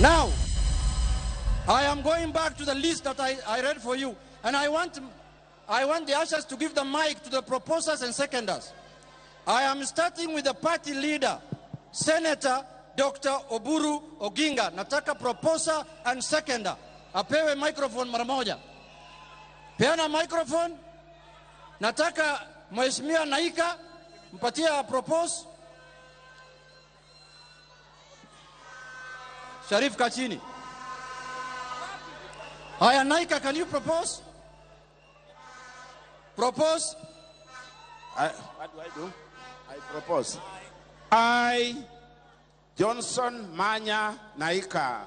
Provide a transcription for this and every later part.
Now, I am going back to the list that I read for you, and I want the ushers to give the mic to the proposers and seconders. I am starting with the party leader, Senator Dr. Oburu Oginga. Nataka proposer and seconder. Apewe microphone mara moja. Peana microphone. Nataka Mheshimiwa Naika mpatie propose. Sharif kachini. Haya, Naika, can you propose? Propose. What do I do? I propose. I, Johnson Manya Naika,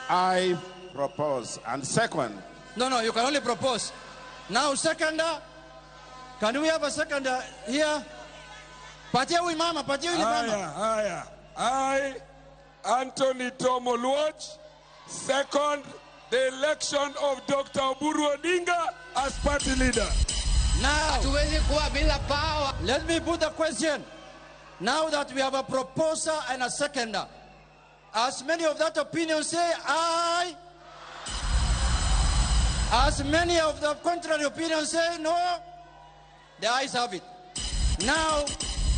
I propose. And second, No, you can only propose. Now, seconder. Can we have a seconder here? Patia huyu mama, patia huyu mama. Haya, haya. I, Anthony Tom Oluoch, second the election of Dr. Oburu Odinga as party leader. Now, Hatuwezi kuwa bila power. Let me put the question. Now that we have a proposer and a seconder, as many of that opinion say aye, as many of the contrary opinion say no, the ayes have it. Now,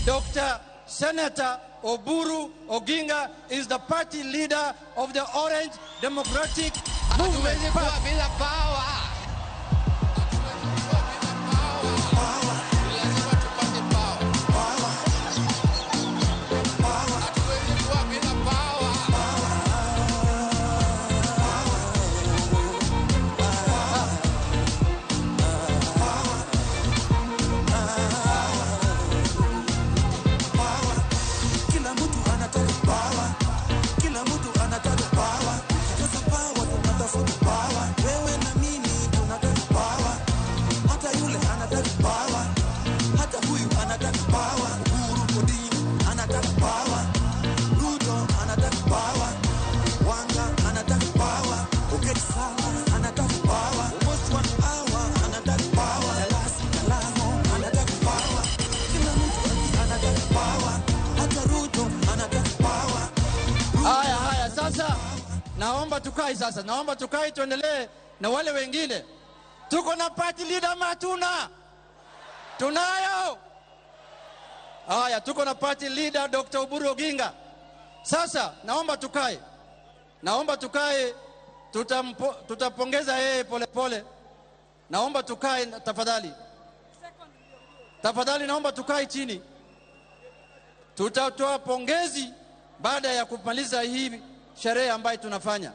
Dr. Senator Oburu Oginga is the party leader of the Orange Democratic Movement. Hatuwezi kuwa Party. Bila power. Hatuwezi kuwa bila power. Lazima tupate power. Hatuwezi kuwa bila power. Kila mtu anataka power, kila mtu anataka power. Sasa power tunatafuta power, wewe na mimi tunataka power, hata yule anataka power, hata huyu anataka power. Uhuru Odinga anataka power, Ruto anataka power, Wanga anataka power, Okech Sala anataka power, Almost 1 hour anataka power, Jalas Jalango anataka power, kila mtu anataka power, hata Ruto anataka power. Haya, haya, sasa naomba tukae sasa, naomba tukae tuendelee na wale wengine. Tuko na party leader ama hatuna? Tunayo. Haya, tuko na party leader Dr. Oburu Oginga. Sasa naomba tukae, naomba tukae, tutapongeza yeye polepole. Naomba tukae tafadhali, tafadhali, naomba tukae chini. Tutatoa pongezi baada ya kumaliza hii sherehe ambayo tunafanya.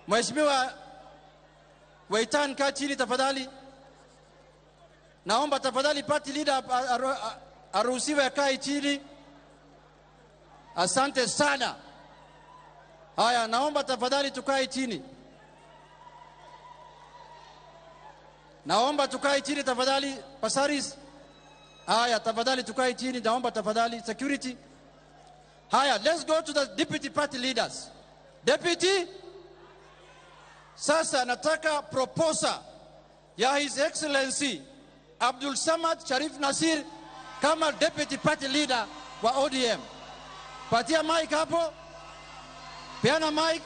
Mheshimiwa Waitan, kaa chini tafadhali. Naomba tafadhali party leader aruhusiwe akae chini. Asante sana. Haya, naomba tafadhali tukae chini. Naomba tukae chini tafadhali. Pasaris. Haya, tafadhali tukae chini, naomba tafadhali security. Haya, let's go to the deputy party leaders. Deputy, sasa nataka proposer ya His Excellency Abdul Samad Sharif Nasir kama deputy party leader wa ODM. Patia mic hapo. Peana mic.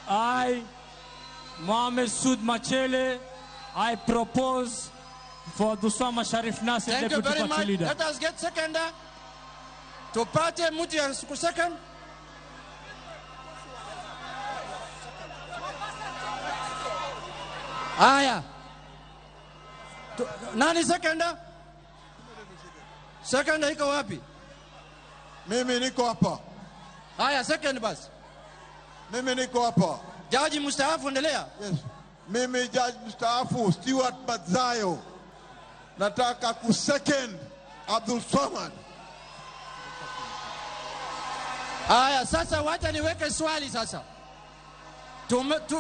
I, Mohamed Soud Machele, I propose for Abdulswamad Sharif Nasir, Thank you Deputy very Party much. Leader. Let us get seconder. Tupate mtu ya second. Haya. Nani seconder? Seconder iko wapi? Mimi niko hapa. Haya, second basi. Mimi niko hapa. Jaji mstaafu, endelea. Yes. Mimi jaji mstaafu Stewart Madzayo nataka kusecond Abdul Swamad. Haya, sasa wacha niweke swali sasa.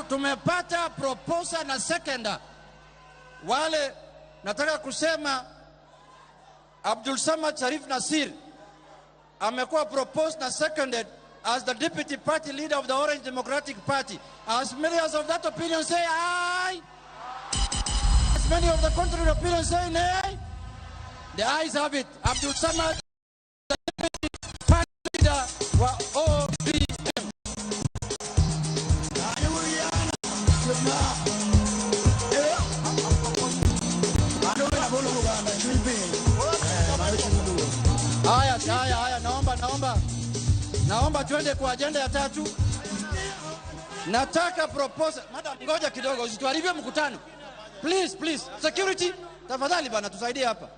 Tumepata proposer na seconder. Wale nataka kusema Abdul Samad Sharif Nasir amekuwa proposed na seconded as the deputy party leader of the Orange Democratic Party. As many as of that opinion say aye. As many of the contrary opinion say nay. The ayes have it. Abdul Samad, the deputy party leader wa ODM. Haya, haya, haya, naomba, naomba, naomba tuende kwa ajenda ya tatu. Nataka proposal. Madam, ngoja kidogo, usituharibie mkutano. Please, please. Security, tafadhali bana, tusaidie hapa.